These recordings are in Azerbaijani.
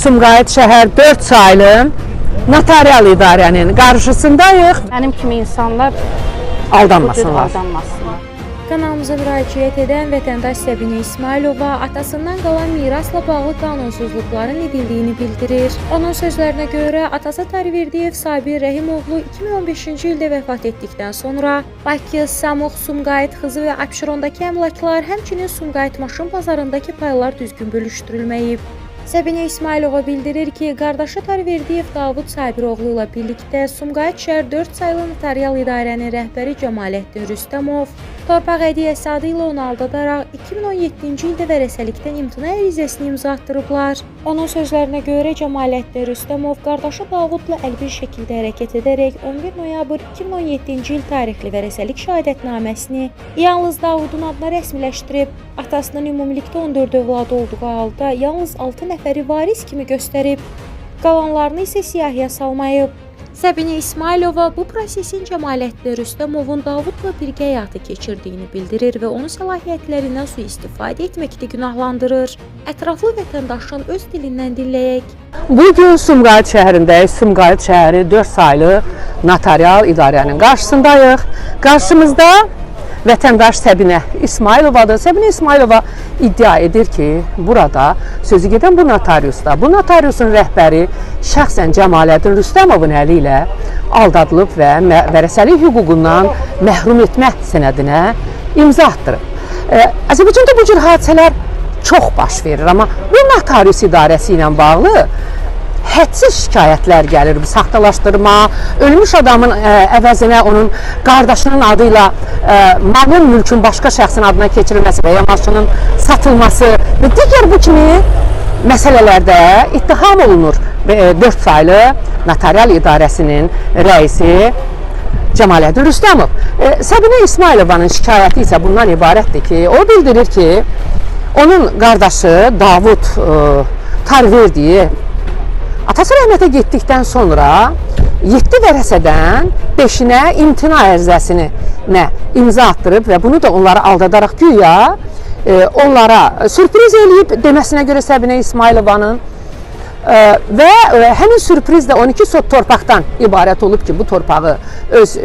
Sumqayıt şəhər 4 saylı notarial idarənin qarşısındayıq. Mənim kimi insanlar aldanmasınlar. Aldanmasınlar. Kanalımıza müraciət edən vətəndaş Səbinə İsmayılova atasından qalan mirasla bağlı qanunsuzluqların edildiyini bildirir. Onun sözlərinə görə atası Tarverdiyev Sabir Rəhimoğlu 2015-ci ildə vəfat etdikdən sonra Bakı, Samux, Sumqayıt, Xızı və Abşerondakı əmlaklar, həmçinin Sumqayıt maşın bazarındakı paylar düzgün bölüşdürülməyib. Səbinə İsmayılova bildirir ki, qardaşı Tarverdiyev Davud Sabiroğlu ilə birlikdə Sumqayıt şəhər 4 saylı notarial idarənin rəhbəri Cəmaləddin Rüstəmov torpaq hədiyyəsi adı ilə onu aldadaraq 2017-ci ildə vərəsəlikdən imtina ərizəsini imza atdırıblar. Onun sözlərinə görə Cəmaləddin Rüstəmov qardaşı Davudla əlbir şəkildə hərəkət edərək 11 noyabr 2017-ci il tarixli vərəsəlik şəhadətnaməsini yalnız Davudun adına rəsmiləşdirib, atasının ümumilikdə 14 övladı olduğu halda yalnız 6 nəfəri varis kimi göstərib, qalanlarını isə siyahıya salmayıb. Səbinə İsmayılova bu prosesin Cəmaləddin Rüstəmovun Davudla birgə həyatı keçirdiyini bildirir və onu səlahiyyətlərindən sui-istifadə etməkdə günahlandırır. Ətraflı vətəndaşın öz dilindən dinləyək. Bugün Sumqayıt şəhərindəyik. Sumqayıt şəhəri 4 saylı notarial idarənin qarşısındayıq. Qarşımızda vətəndaş Səbinə İsmayılovadır. Səbinə İsmayılova iddia edir ki, burada sözü gedən bu notariusda, bu notariusun rəhbəri şəxsən Cəmaləddin Rüstəmovun əli ilə aldadılıb və vərəsəlik hüququndan məhrum etmə sənədinə imza atdırıb. Azərbaycanda bu cür hadisələr çox baş verir, amma bu notarius idarəsi ilə bağlı hədsiz şikayətlər gəlir. Bu saxtalaşdırma, ölmüş adamın əvəzinə onun qardaşının adı ilə malın, mülkün başqa şəxsin adına keçirilməsi və ya maşının satılması və digər bu kimi məsələlərdə ittiham olunur 4 saylı notarial idarəsinin rəisi Cəmaləddin Rüstəmov. Səbinə İsmayılovanın şikayəti isə bundan ibarətdir ki, o bildirir ki, onun qardaşı Davud Tarverdiyev atası rəhmətə getdikdən sonra 7 vərəsədən 5-inə imtina ərizəsini imza atdırıb və bunu da onları aldadaraq güya onlara sürpriz eləyib deməsinə görə Səbinə İsmayılovanın və həmin sürpriz də 12 sot torpaqdan ibarət olub ki, bu torpağı öz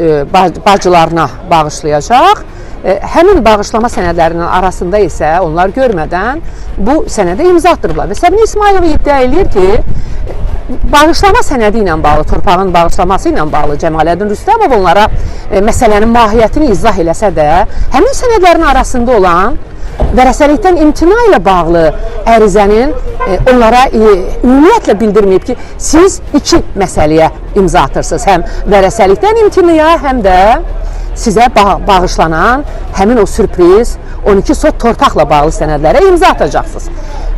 bacılarına bağışlayacaq. Həmin bağışlama sənədlərinin arasında isə onlar görmədən bu sənədə imza atdırıblar və Səbinə İsmayılova iddia eləyir ki, bağışlama sənədi ilə bağlı, torpağın bağışlaması ilə bağlı Cəmaləddin Rüstəmov onlara məsələnin mahiyyətini izah eləsə də, həmin sənədlərin arasında olan vərəsəlikdən imtina ilə bağlı ərizənin onlara ümumiyyətlə bildirməyib ki, siz iki məsələyə imza atırsınız. Həm vərəsəlikdən imtinaya, həm də sizə bağışlanan həmin o sürpriz 12 sot torpaqla bağlı sənədlərə imza atacaqsınız.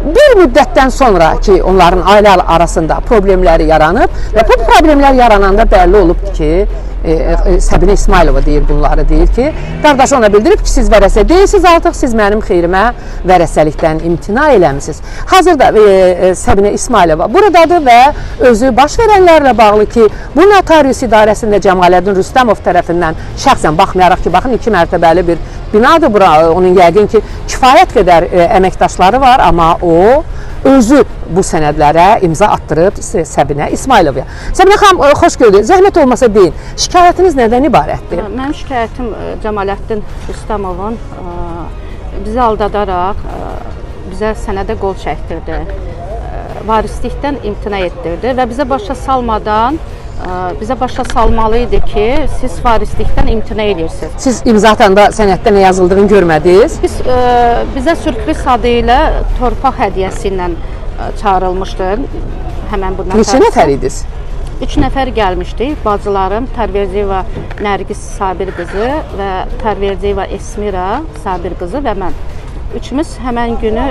Bir müddətdən sonra ki, onların ailə arasında problemləri yaranıb və bu problemlər yarananda bəlli olub ki, Səbinə İsmayılova deyir bunları, deyir ki, qardaşı ona bildirib ki, siz vərəsə deyilsiniz artıq, siz mənim xeyrimə vərəsəlikdən imtina eləmisiniz. Hazırda Səbinə İsmayılova buradadır və özü baş verənlərlə bağlı ki, bu notarius idarəsində Cəmaləddin Rüstəmov tərəfindən şəxsən baxmayaraq ki, baxın 2 mərtəbəli bir binadır bura, onun yəqin ki, kifayət qədər əməkdaşları var, amma o özü bu sənədlərə imza atdırıb Səbinə İsmayılovaya. Səbinə xanım, xoş gördük. Zəhmət olmasa deyin, şikayətiniz nədən ibarətdir? Mənim şikayətim Cəmaləddin Rüstəmovun bizi aldadaraq bizə sənədə qol çəkdirdi. Varislikdən imtina etdirdi və bizə başa salmadan, bizə başa salmalı idi ki, siz varislikdən imtina edirsiniz. Siz imza atanda sənəddə nə yazıldığını görmədiniz? Biz, bizə sürpriz adı ilə torpaq hədiyyəsi ilə çağırılmışdı. Həmən bu Neçə nəfər idiniz? 3 nəfər gəlmişdik. Bacılarım Tarverdiyeva Nərgiz Sabir qızı və Tarverdiyeva Esmira Sabir qızı və mən. Üçümüz həmən günü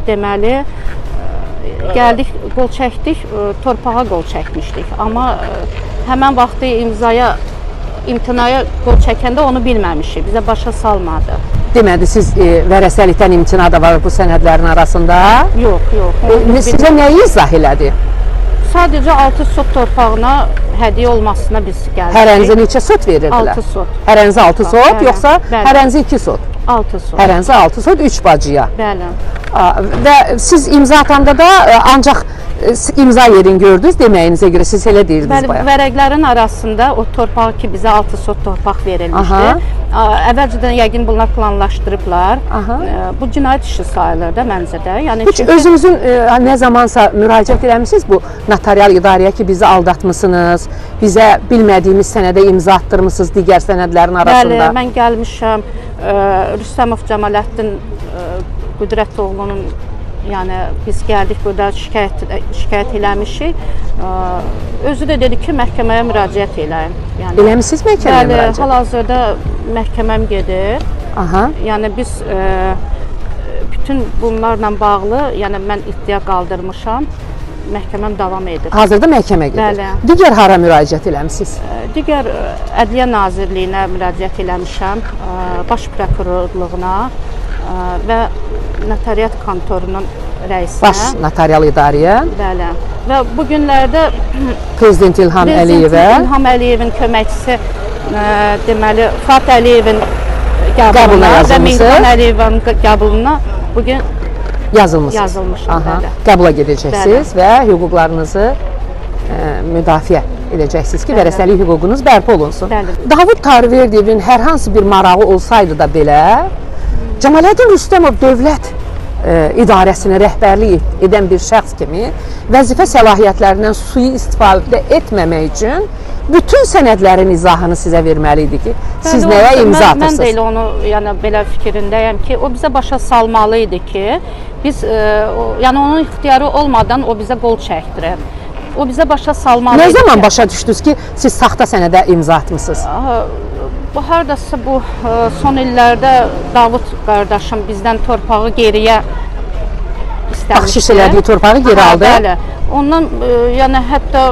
deməli, gəldik, qol çəkdik, torpağa qol çəkmişdik. Amma həmən vaxtı imzaya, imtinaya qol çəkəndə onu bilməmişik, bizə başa salmadı. Demədi, siz vərəsəlikdən imtina da var bu sənədlərin arasında? Yox, yox. Sizə nəyi izah elədi? Sadəcə 6 sot torpağına hədiyyə olmasına biz gəldik. Hərənizə neçə sot verirdilər? 6 sot. Hərənizə 6 sot, yoxsa hərənizə 2 sot? 6 sot. Hərənizə 6 sot, 3 bacıya. Bəli. Və siz imza atanda da ancaq imza yerini gördünüz deməyinizə görə siz elə deyirdiniz Bəli, bayaq. Vərəqlərin arasında o torpaq ki, bizə 6 sot torpaq verilmişdi. Əvvəlcədən yəqin bunlar planlaşdırıblar. Bu cinayət işi sayılır da məncə də. Yəni Heç özünüzün nə zamansa müraciət eləmisiniz bu notarial idarəyə ki, bizi aldatmısınız, bizə bilmədiyimiz sənədə imza atdırmısınız digər sənədlərin arasında? Bəli, mən gəlmişəm Rüstəmov Cəmaləddin Qüdrətoğlunun, yəni biz gəldik burada şikayət eləmişik. Özü də dedi ki, məhkəməyə müraciət eləyin. Yəni, eləmisiniz məhkəməyə müraciət? Bəli, hal-hazırda məhkəməm gedir. Yəni biz bütün bunlarla bağlı, yəni mən iddia qaldırmışam, məhkəməm davam edir. Hazırda məhkəmə gedir. Bəli. Digər hara müraciət eləmisiniz? Digər Ədliyyə Nazirliyinə müraciət eləmişəm, Baş Prokurorluğuna və notariat kontorunun rəisinə. Baş notarial idarəyə. Bəli. Və bu günlərdə Prezident İlham Əliyevə, İlham Əliyevin köməkçisi, deməli Fuad Əliyevin qəbuluna və Mehriban Əliyevin qəbuluna bugün yazılmışam. Bəli. Qəbula gedəcəksiniz və hüquqlarınızı müdafiə edəcəksiniz ki, vərəsəlik hüququnuz bərpa olunsun. Bəli. Davud Tarıverdiyevin hər hansı bir marağı olsaydı da belə, Cəmaləddin Rüstəmov dövlət idarəsinə rəhbərlik edən bir şəxs kimi vəzifə səlahiyyətlərindən sui-istifadə etməmək üçün bütün sənədlərin izahını sizə verməli idi ki, siz nəyə imza atırsınız? Mən də elə onu, yəni belə fikrindəyəm ki, o bizə başa salmalı idi ki, biz, yəni onun ixtiyarı olmadan o bizə qol çəkdirir. O bizə başa salmalı idi. Nə zaman başa düşdünüz ki, siz saxta sənədə imza atmısınız? Bu hardasa bu son illərdə Davud qardaşım bizdən torpağı geriyə istəmişdi. Baxşiş elədiyi torpağı geri aldı. Bəli. Ondan yəni hətta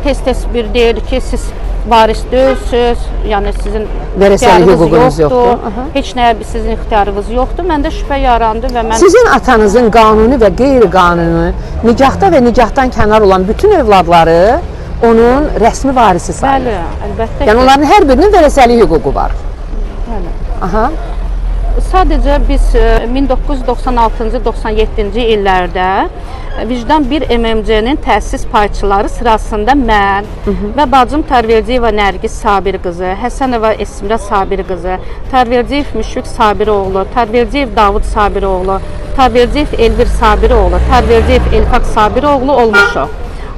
tez-tez bir deyir ki, siz varis deyilsiniz, yəni sizin vərəsəlik hüququnuz yoxdur. Heç nəyə sizin ixtiyarınız yoxdur. Məndə şübhə yarandı və mən... Sizin atanızın qanuni və qeyri-qanuni nigahda və nigahdan kənar olan bütün övladları onun rəsmi varisi sayılır. Bəli, əlbəttə ki. Yəni onların hər birinin vərəsəlik hüququ var. Bəli. Sadəcə biz 1996-97-ci illərdə Vicdan 1 MMC-nin təsis payçıları sırasında mən və bacım Tarıverdiyeva Nərgiz Sabir qızı, Həsənova Esmira Sabir qızı, Tarıverdiyev Müşfiq Sabiroğlu, Tarıverdiyev Davud Sabiroğlu, Tarıverdiyev Elvir Sabiroğlu, Tarıverdiyev Elfaq Sabiroğlu olmuşuq.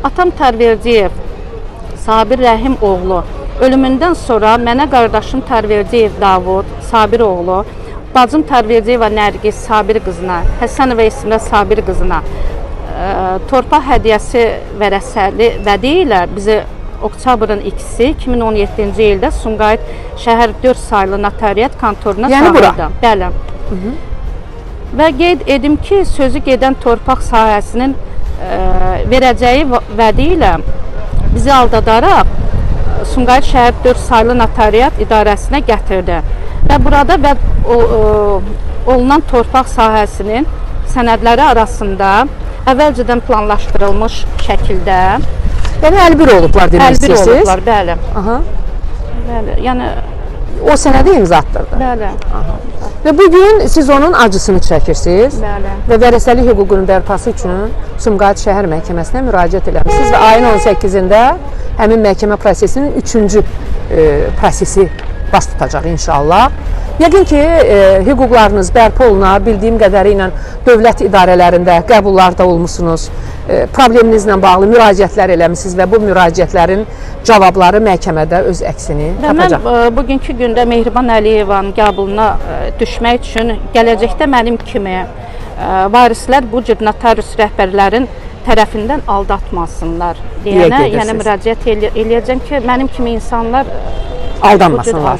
Atam Tarıverdiyev Sabir Rəhim oğlu ölümündən sonra mənə qardaşım Tarıverdiyev Davud Sabiroğlu, bacım Tarıverdiyeva Nərgiz Sabir qızına, Həsənova Esmira Sabir qızına torpaq hədiyyəsi vərəsəli vədi ilə bizi oktyabrın 2-si 2017-ci ildə Sumqayıt şəhər 4 saylı notariat kontoruna çağırdı. Bəli. Və qeyd edim ki, sözü gedən torpaq sahəsinin verəcəyi vədi ilə bizi aldadaraq Sumqayıt şəhər 4 saylı notariat idarəsinə gətirdi. Və burada olunan torpaq sahəsinin sənədləri arasında əvvəlcədən planlaşdırılmış şəkildə. Yəni əlbir olublar demək istəyirsiniz? Əlbir olublar, bəli. Bəli, yəni... O sənədi imza atdırdı. Bəli. Və bugün siz onun acısını çəkirsiniz. Bəli. Və vərəsəlik hüququnun bərpası üçün Sumqayıt Şəhər Məhkəməsinə müraciət eləmişsiniz və ayın 18-də həmin məhkəmə prosesinin 3-cü prosesi baş tutacaq inşallah. Yəqin ki, hüquqlarınız bərpa olunar, bildiyim qədəri ilə dövlət idarələrində qəbullarda olmuşsunuz, probleminizlə bağlı müraciətlər eləmişsiniz və bu müraciətlərin cavabları məhkəmədə öz əksini tapacaq. Mən bugünkü gündə Mehriban Əliyevanın qəbuluna düşmək üçün gələcəkdə mənim kimi varislər bu cür notarius rəhbərlərin tərəfindən aldatmasınlar deyənə, yəni müraciət eləyəcəm ki, mənim kimi insanlar aldanmasınlar.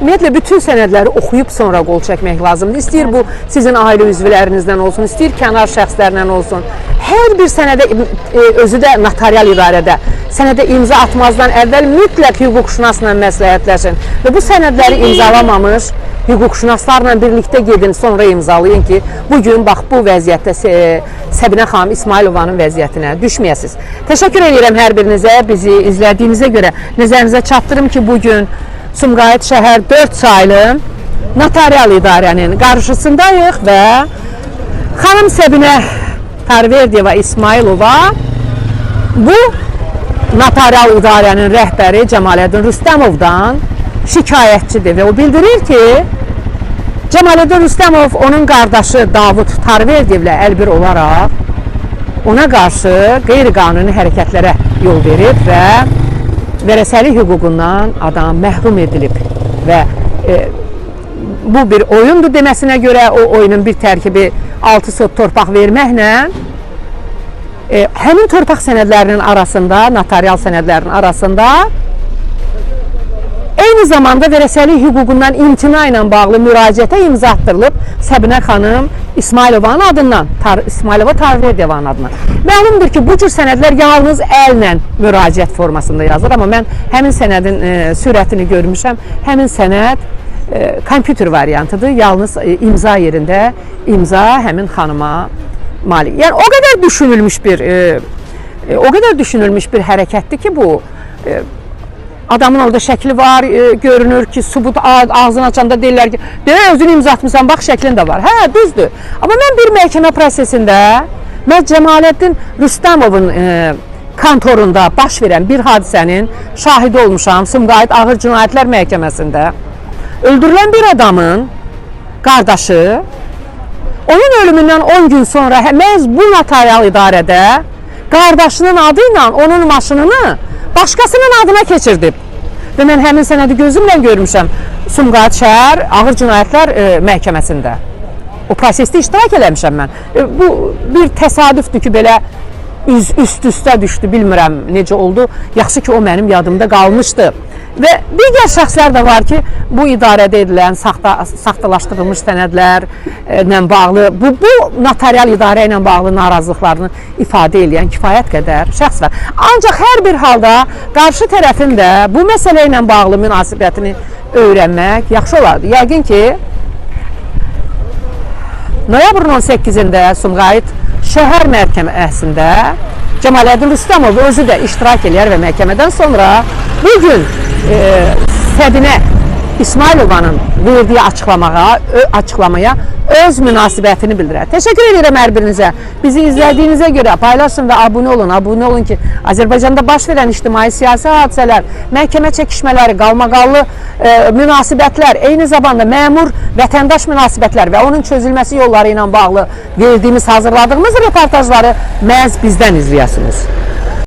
Ümumiyyətlə, bütün sənədləri oxuyub sonra qol çəkmək lazımdır. İstəyir bu sizin ailə üzvlərinizdən olsun, istəyir kənar şəxslərlə olsun. Hər bir sənədə, özü də notarial idarədə, sənədə imza atmazdan əvvəl mütləq hüquqşünasla məsləhətləşin. Və bu sənədləri imzalamamış hüquqşünaslarla birlikdə gedin, sonra imzalayın ki, bugün bax bu vəziyyətdə Səbinə xanım İsmailovanın vəziyyətinə düşməyəsiniz. Təşəkkür edirəm hər birinizə, bizi izlədiyinizə görə. Nəzərinizə çatdırım ki, bugün Sumqayıt şəhər 4 saylı notarial idarənin qarşısındayıq və Xanım Səbinə Tarverdiyeva İsmayılova bu notarial idarənin rəhbəri Cəmaləddin Rüstəmovdan şikayətçidir və o bildirir ki, Cəmaləddin Rüstəmov onun qardaşı Davud Tarverdiyevlə əlbir olaraq ona qarşı qeyri-qanuni hərəkətlərə yol verib və vərəsəlik hüququndan adam məhrum edilib və bu bir oyundur deməsinə görə o oyunun bir tərkibi 6 sot torpaq verməklə həmin torpaq sənədlərinin arasında, notarial sənədlərin arasında eyni zamanda vərəsəlik hüququndan imtina ilə bağlı müraciətə imza atdırılıb Səbinə xanım İsmayılovanın adından, İsmayılova Tarverdiyevanın adından. Məlumdur ki, bu cür sənədlər yalnız əllə müraciət formasında yazılır, amma mən həmin sənədin sürətini görmüşəm. Həmin sənəd kompüter variantıdır, yalnız imza yerində imza həmin xanıma malik. Yəni o qədər düşünülmüş bir o qədər düşünülmüş bir hərəkətdir ki, bu adamın orada şəkli var, görünür ki, sübut ağzını açanda deyirlər ki, de özün imza atmısan, bax şəklin də var. Hə, düzdür. Amma mən bir məhkəmə prosesində mən Cəmaləddin Rüstəmovun kontorunda baş verən bir hadisənin şahidi olmuşam. Sumqayıt Ağır Cinayətlər Məhkəməsində öldürülən bir adamın qardaşı onun ölümündən 10 gün sonra məhz bu notarial idarədə qardaşının adı ilə onun maşınını başqasının adına keçirdib. Və mən həmin sənədi gözümlə görmüşəm Sumqayıt şəhər Ağır Cinayətlər Məhkəməsində. O prosesdə iştirak eləmişəm mən. Bu bir təsadüfdür ki, belə üst-üstə düşdü, bilmirəm necə oldu. Yaxşı ki, o mənim yadımda qalmışdı. Və digər şəxslər də var ki, bu idarədə edilən saxtalaşdırılmış sənədlərlə bağlı, bu notarial idarə ilə bağlı narazılıqlarını ifadə edən kifayət qədər şəxs var. Ancaq hər bir halda qarşı tərəfin də bu məsələ ilə bağlı münasibətini öyrənmək yaxşı olardı. Yəqin ki, noyabrın 18-də Sumqayıt şəhər məhkəməsində Cəmaləddin Rüstəmov özü də iştirak eləyər və məhkəmədən sonra bugün Səbinə İsmayılovanın verdiyi açıqlamaya öz münasibətini bildirər. Təşəkkür edirəm hər birinizə. Bizi izlədiyinizə görə paylaşın və abunə olun. Abunə olun ki, Azərbaycanda baş verən ictimai siyasi hadisələr, məhkəmə çəkişmələri, qalmaqallı münasibətlər, eyni zamanda məmur vətəndaş münasibətlər və onun çözülməsi yolları ilə bağlı verdiyimiz, hazırladığımız reportajları məhz bizdən izləyəsiniz.